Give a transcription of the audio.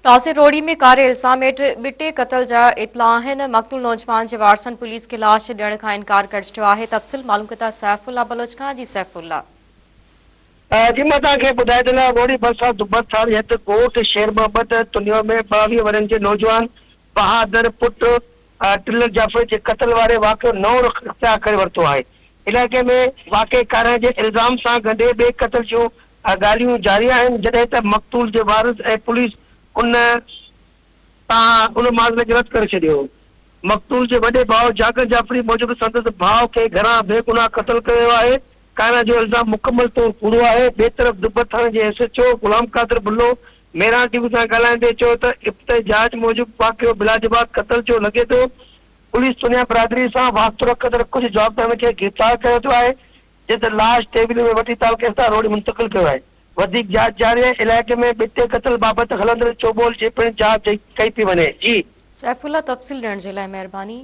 تازي روهڙي ۾ ڪاري الزام هيٺ ٻٽي قتل جا اطلاع آهن، مقتول نوجوان جي وارثن پوليس کي لاش ڏيڻ کان انڪار ڪري ڇڏيو آهي، تفصيل معلوم ڪندا سيف الله بلوچ کان، جي سيف الله. جي مان توهان کي ٻڌائي ڏنا روهڙي ڀرسان دبر ٿاڻي حد ڳوٺ شير محمد تنيو ۾ 22 ورهين جي نوجوان بهادر پٽ ٽلڻ جعفري جي قتل واري واقعو نئون رخ اختيار ڪري ورتو آهي. علائقي ۾ واقعي ڪارڻ جي الزام سان ڳنڍي ٻئي قتل جون ڳالهيون جاري آهن، جڏهن ته مقتول جي وارث ۽ پوليس ان تان ان معاملي کي رد ڪري ڇڏيو. مقتول جي وڏي ڀاء جاڳر جعفري موجب سندس ڀاء کي گهران بيگناهه قتل ڪيو ويو آهي، ڪارڻ جو الزام مڪمل طور ڪوڙو آهي. ٻئي طرف دبر ٿاڻي جي S H O Ghulam Qadir Bullo Mehran T V سان ڳالهائيندي چيو ته ابتدائي جاچ موجب واقعو بلاجواز قتل جو لڳي ٿو، پوليس سنيا برادري سان واسطو رکندڙ ڪجهه جوابدارن کي گرفتار ڪري ورتو آهي، جڏهن ته لاش ٽيولي ۾ وٺي تعلقي اسپتال روهڙي منتقل ڪيو آهي، وڌيڪ جاچ جاري آهي، علائقي ۾ ٻٽي قتل بابت هلندڙ چوٻول جي پڻ جاچ ڪئي پئي وڃي. جي. سيف الله تفصيل ڏيڻ جي لاء مهرباني.